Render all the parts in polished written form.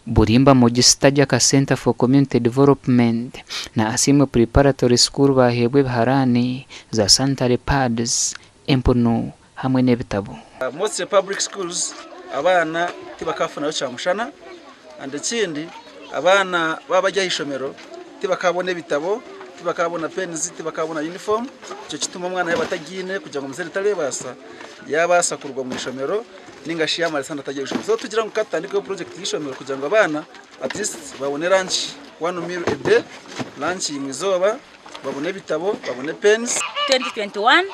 Burimba Mugistajaka Centre for Community Development na Asiimwe Preparatory School baaheebwa ebiharaani, za sanitary pads, empunu hamwe n'ebitabo. Mostly public schools abaana tibakafunayo kyamushana and ekindi abaana baba bari ahishomero tibakabona ebitabo, tibakabona pens, tibakabona uniform ekyo kituma omwana yaba atagiine kugira ngu omuzaire tarebaasa yabaasa kuruga omu ishomero ninga shi yamara esande atagiire ahishomero. So tugira ngu katutandikeho project y'eishomero kugira ngu abaana at least babone lunch one meal a day, lunch imwe izooba. Babone ebitabo, babone pens. 2021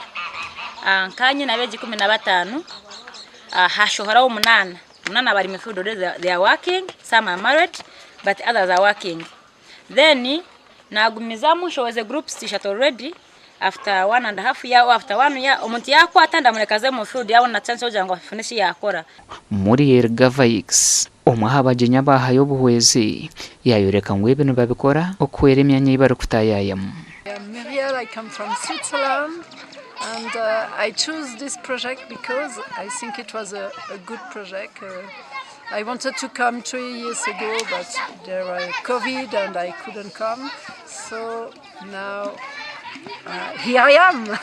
nkaba nyine abeegi 15 hashohoraho munaana, munaana bari omu field already they are working, some are married but others are working. Then nagumizamu nshohoize groups ishatu already after one and half year or after one year omuntu yakwata ndamureka aze omu field yabona chance yokugira ngu afune eki yakora. Muriel Gavaix, omwe aha bagyenyi abaahayo obuhwezi, yaayoreka ngu ebi nibabikora okuhwera emyanya ei barikutaayaayamu. I am Muriel, I come from Switzerland and I choose this project because I think it was a, a good project. I wanted to come 3 years ago but there were COVID and I couldn't come. So now here I am.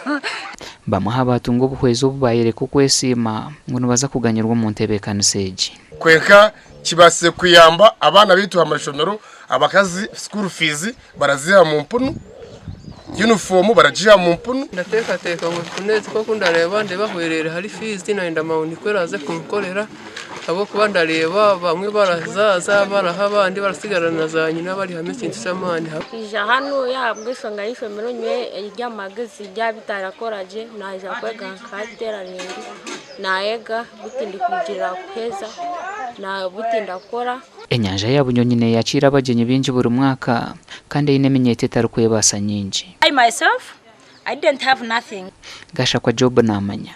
Bamwe aha baatunga obuhwezi obu baayoreka okwesiima ngu nibaza kuganyirwa omu ntebeekanisa egi. Kwenka kibaasize kuyamba abaana baitu aha mashomero, abakazi school fees baraziiha mu mpunu, uniform baragiiha mu mpunu. Ndateekateeka ngu empunu ezi nk'oku ndareeba ndeebe ahwereire hari fiizi nayenda Mawunikwe eraaze kunkorera ahabw'okuba ndareeba bamwe barazaaza baraha abandi barasigara na zanyina bari hamwe ekintu ky'amaani. Kwija hanu ahabw'enshonga y'eishomero nyowe ery'amagezi ryaba ritarakora gye naija kwega nka tailoring nayega beitu ndikwigirira kuheeza beitu ndakora. Enyanja ya Bunyonyi neeyakiira abagyenyi baingi buri mwaka kandi eine eminyeeto etarikwebaasa nyingi. I myself, I didn't have nothing. Gashakwa Job naamanya.